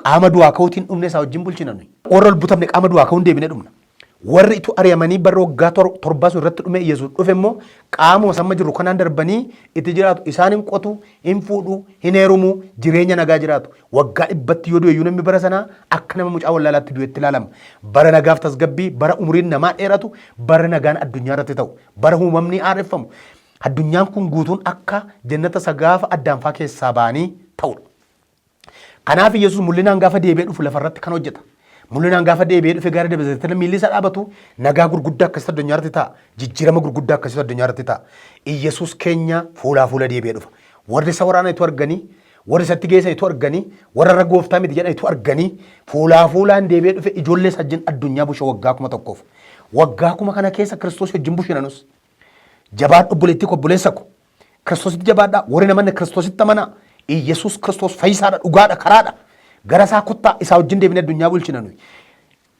Qaama du'aa ka'uutiin dhumne isaa wajjin bulchina nuyi. Warra ol butamne qaama du'aa ka'uun deebinee dhumna. Warri itu ari'amanii barra waggaa torbaa sun irratti dhume Yesuus dhufe immoo qaamuma samma jirru kanaan darbanii itti jiraatu. Isaan hin qotu, hin fuudhu, hin heerumu, jireenya nagaa jiraatu. Waggaa dhibbatti yoo du'e iyyuu namni bara sanaa akka nama mucaa wallaalaatti du'etti ilaalama. Bara nagaaf tasgabbii, bara umuriin namaa dheeratu, bara nagaan addunyaa irratti ta'u, bara uumamni haareffamu. Addunyaan kun guutuun akka jannata isa gaafa addaamfaa keessaa ba'anii ta'udha. Kanaaf Yesuus mul'inaan gaafa deebi'ee dhufu lafarratti kan hojjeta. Mul'inaan gaafa deebi'ee dhufe gaara Dabra Zayit miilli isaa dhaabatu nagaa gurguddaa akkasitti addunyaa irratti ta'a. Jijjiirama gurguddaa akkasitti addunyaa irratti ta'a. Iyyasuus keenya fuulaa fuula deebi'ee dhufa. Warri isa waraana itu arganii, warri isatti geessan itu arganii, warra irra gooftaa miti jedhan itu arganii fuulaa fuulaan deebi'ee dhufe ijoollee isaa wajjin addunyaa busha waggaa 1000f. Waggaa kuma kana keessa Kiristoos wajjin bushina nus. Jabaadhu obboleettii ko obboleessa ko. Kiristoositti jabaadhaa. Warri namanne Kiristoositti amanaa. Iyyasuus Kiristoos fayyisaadha, dhugaadha, karaadha. Gara isaa kottaa isaa wajjin deebinee addunyaa bulchina nuyi.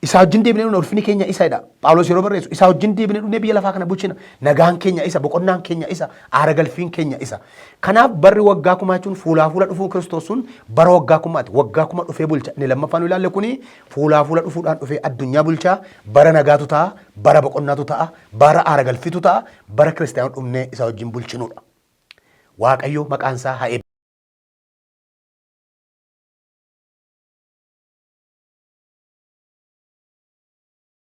Isaa wajjin deebinee dhufne ulfinni keenya isa jedha. Phaawulos yeroo barreessu isaa wajjin deebinee dhufnee biyya lafaa kana bulchina. Nagaan keenya isa, boqonnaan keenya isa, aara galfiin keenya isa. Kanaaf barri waggaa kumaa jechuun fuulaa fuula dhufuun Kiristoos sun bara waggaa kumaati. Waggaa kuma dhufee bulcha. Inni lammaffaan nu ilaalle kuni fuulaa fuula dhufuudhaan dhufee addunyaa bulcha. Bara nagaatu ta'a, bara boqonnaatu ta'a, bara aara galfiitu ta'a, bara kiristaanota dhufnee isa wajjin bulchinudha. Waaqayyo maqaan isaa haa eebbifamu.